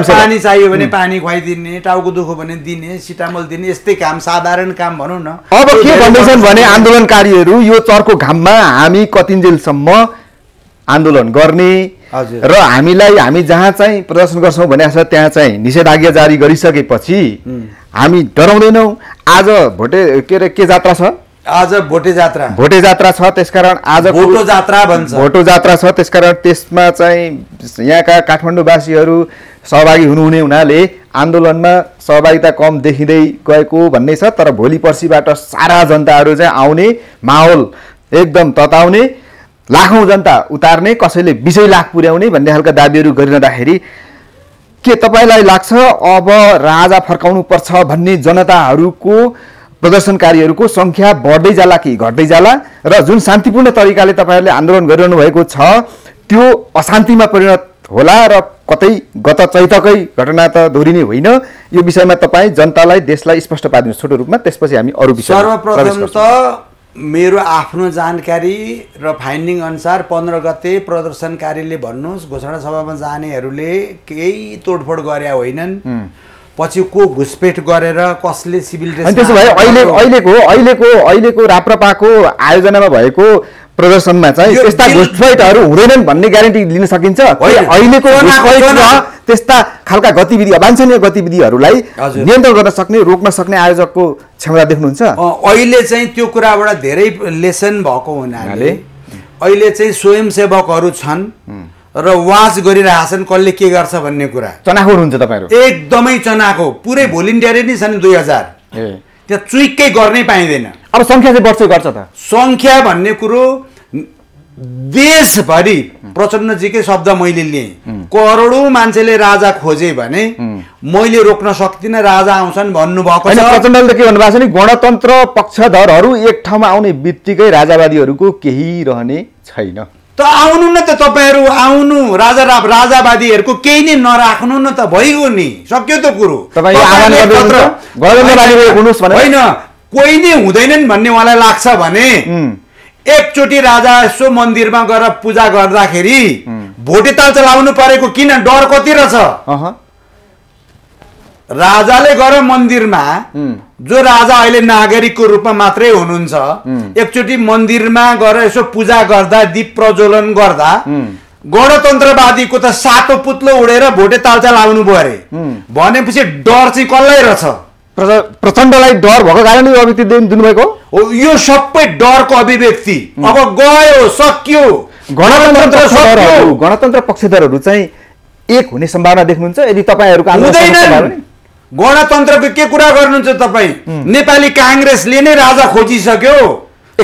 पानी चाहियो भने पानी खुवाइदिने, टाउको दुखो भने दिने, सिटामोल दिने, यस्तै काम, साधारण काम भनौँ न। अब के भन्दैछन् भने आन्दोलनकारीहरू यो चर्को घाममा हामी कतिन्जेलसम्म आन्दोलन गर्ने र हामी जहाँ चाहिँ प्रदर्शन गर्छौँ भने त्यहाँ चाहिँ निषेधाज्ञा जारी गरिसकेपछि हामी डराउँदैनौँ। आज के जात्रा छ? आज भोटे जात्रा छ। त्यसकारण आज भोटो जात्रा भन्छ। भोटो जात्रा छ। त्यसकारण त्यसमा चाहिँ यहाँका काठमाडौँवासीहरू सहभागी हुनुहुने हुनाले आन्दोलनमा सहभागिता कम देखिँदै गएको भन्ने छ। तर भोलि पर्सिबाट सारा जनताहरू चाहिँ आउने, माहौल एकदम तताउने, लाखौँ जनता उतार्ने, कसैले 20 लाख पुर्याउने भन्ने खालका दाबीहरू गरिरहँदाखेरि के तपाईँलाई लाग्छ अब राजा फर्काउनु पर्छ भन्ने जनताहरूको, प्रदर्शनकारीहरूको संख्या बढ्दै जाला कि घट्दै जाला? र जुन शान्तिपूर्ण तरिकाले तपाईँहरूले आन्दोलन गरिरहनु भएको छ त्यो अशान्तिमा परिणत होला र कतै गत चैतकै घटना त दोहोरिने होइन? यो विषयमा तपाईँ जनतालाई, देशलाई स्पष्ट पारिदिनुहोस् छोटो रूपमा, त्यसपछि हामी अरू विषय। सर्वप्रथम त मेरो आफ्नो जानकारी र फाइन्डिङ अनुसार 15 गते प्रदर्शनकारीले भन्नुहोस्, घोषणा सभामा जानेहरूले केही तोडफोड गरे होइनन्। पछि को घुसपेट गरेर कसले सिभिल ड्रेस, त्यसो भए अहिलेको राप्रपाको आयोजनामा भएको प्रदर्शनमा चाहिँ त्यस्ता घुसपेटहरू हुँदैनन् भन्ने ग्यारेन्टी लिन सकिन्छ? अहिलेको त्यस्ता खालका गतिविधि, अवाञ्छनीय गतिविधिहरूलाई नियन्त्रण गर्न सक्ने, रोक्न सक्ने आयोजकको क्षमता देख्नुहुन्छ? अहिले चाहिँ त्यो कुराबाट धेरै लेसन भएको हुनाले अहिले चाहिँ स्वयंसेवकहरू छन् र वाच गरिरहेछन् कसले के गर्छ भन्ने कुरा। चनाखो हुन्छ तपाईँहरू? एकदमै चनाखो, पुरै भोलिन्टियरै नै छन् 2000। त्यहाँ चुइक्कै गर्नै पाइँदैन। अब सङ्ख्या चाहिँ बढ्छ गर्छ त? सङ्ख्या भन्ने कुरो देशभरि प्रचण्डजीकै शब्द मैले लिएँ, करोडौँ मान्छेले राजा खोजे भने मैले रोक्न सक्दिनँ, राजा आउँछन् भन्नुभएको छ। प्रचण्डले के भन्नुभएको छ नि, गणतन्त्र पक्षधरहरू एक ठाउँमा आउने बित्तिकै राजावादीहरूको केही रहने छैन। त आउनु न त, तपाईँहरू आउनु, राजावादीहरूको केही नै नराख्नु न त, भइगयो नि, सक्यो त कुरो। होइन, कोही नै हुँदैनन् भन्ने उहाँलाई लाग्छ भने एकचोटि राजा यसो मन्दिरमा गएर पूजा गर्दाखेरि भोटे ताल चलाउनु परेको किन? डर कति रहेछ? राजाले गएर मन्दिरमा, जो राजा अहिले नागरिकको रूपमा मात्रै हुनुहुन्छ, एकचोटि मन्दिरमा गएर यसो पूजा गर्दा, दीप प्रज्वलन गर्दा गणतन्त्रवादीको त सातो पुत्लो उडेर भोटे तालचाल आउनु भयो अरे भनेपछि डर चाहिँ कसलाई रहेछ? प्रचण्डलाई डर भएको कारणले यो अभिव्यक्ति दिनुभएको हो। यो सबै डरको अभिव्यक्ति अब गयो, सक्यो। गणतन्त्र पक्षधरहरू चाहिँ एक हुने सम्भावना देख्नुहुन्छ? यदि तपाईँहरूको गणतन्त्रको के कुरा गर्नुहुन्छ तपाईँ? नेपाली काङ्ग्रेसले नै राजा खोजिसक्यो त।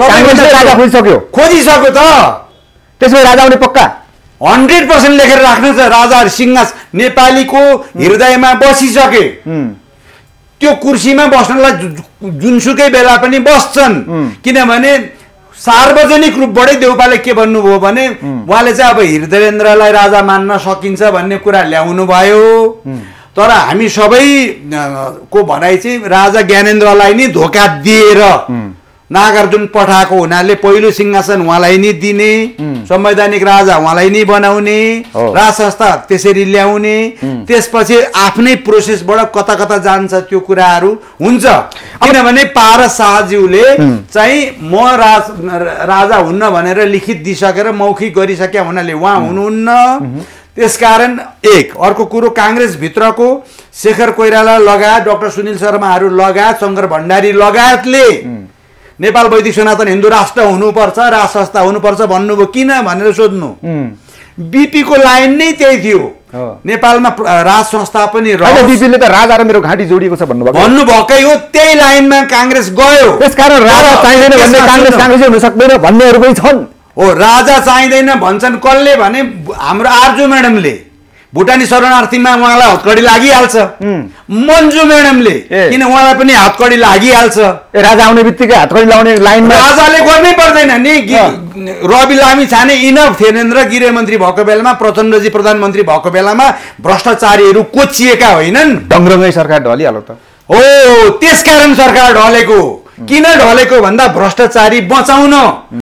त्यसो राजा आउने पक्का 100% लेखेर राख्नु छ। राजा सिंहासन नेपालीको हृदयमा बसिसके, त्यो कुर्सीमा बस्नलाई जुनसुकै बेला पनि बस्छन्। किनभने सार्वजनिक रूपबाटै देउपाले के भन्नुभयो भने उहाँले चाहिँ अब हृदयेन्द्रलाई राजा मान्न सकिन्छ भन्ने कुरा ल्याउनु भयो। तर हामी सबैको भनाइ चाहिँ राजा ज्ञानेन्द्रलाई नै धोका दिएर नागार्जुन पठाएको हुनाले पहिलो सिंहासन उहाँलाई नै दिने, संवैधानिक राजा उहाँलाई नै बनाउने, राज संस्था त्यसरी ल्याउने, त्यसपछि आफ्नै प्रोसेसबाट कता कता जान्छ त्यो कुराहरू हुन्छ। किनभने पारस शाहज्यूले चाहिँ म राजा हुन्न भनेर लिखित दिइसकेर मौखिक गरिसके हुनाले उहाँ हुनुहुन्न। त्यसकारण एक अर्को कुरो, काङ्ग्रेस भित्रको शेखर कोइराला लगायत डाक्टर सुनिल शर्माहरू लगायत शङ्कर भण्डारी लगायतले नेपाल वैदिक सनातन हिन्दू राष्ट्र हुनुपर्छ, राज संस्था हुनुपर्छ भन्नुभयो। किन भनेर सोध्नु, बीपीको लाइन नै त्यही थियो। नेपालमा राज संस्था पनि बीपीले त राजा र मेरो घाँटी जोडिएको छ भन्नुभएकै हो। त्यही लाइनमा काङ्ग्रेस गयो। त्यसकारण राजा चाहिँदैन भन्ने काङ्ग्रेस हुन सक्दैन भन्नेहरू पनि छन्। हो, राजा चाहिँदैन भन्छन् कसले भने हाम्रो आर्जु म्याडमले भुटानी शरणार्थीमा उहाँलाई हतकडी लागिहाल्छ। मन्जु म्याडमले किन उहाँलाई पनि हतकडी लागिहाल्छ। राजा आउने बित्तिकै हतकडी लाउने लाइनमा राजाले गर्नै पर्दैन नि। रवि लामी छाने इनफ थिएनन् र गृहमन्त्री भएको बेलामा, प्रचण्डजी प्रधानमन्त्री भएको बेलामा भ्रष्टाचारीहरू कोचिएका होइनन्। डङरङै सरकार ढलिहाल्यो त। हो, त्यसकारण सरकार ढलेको। किन ढलेको भन्दा भ्रष्टाचारी बचाउन।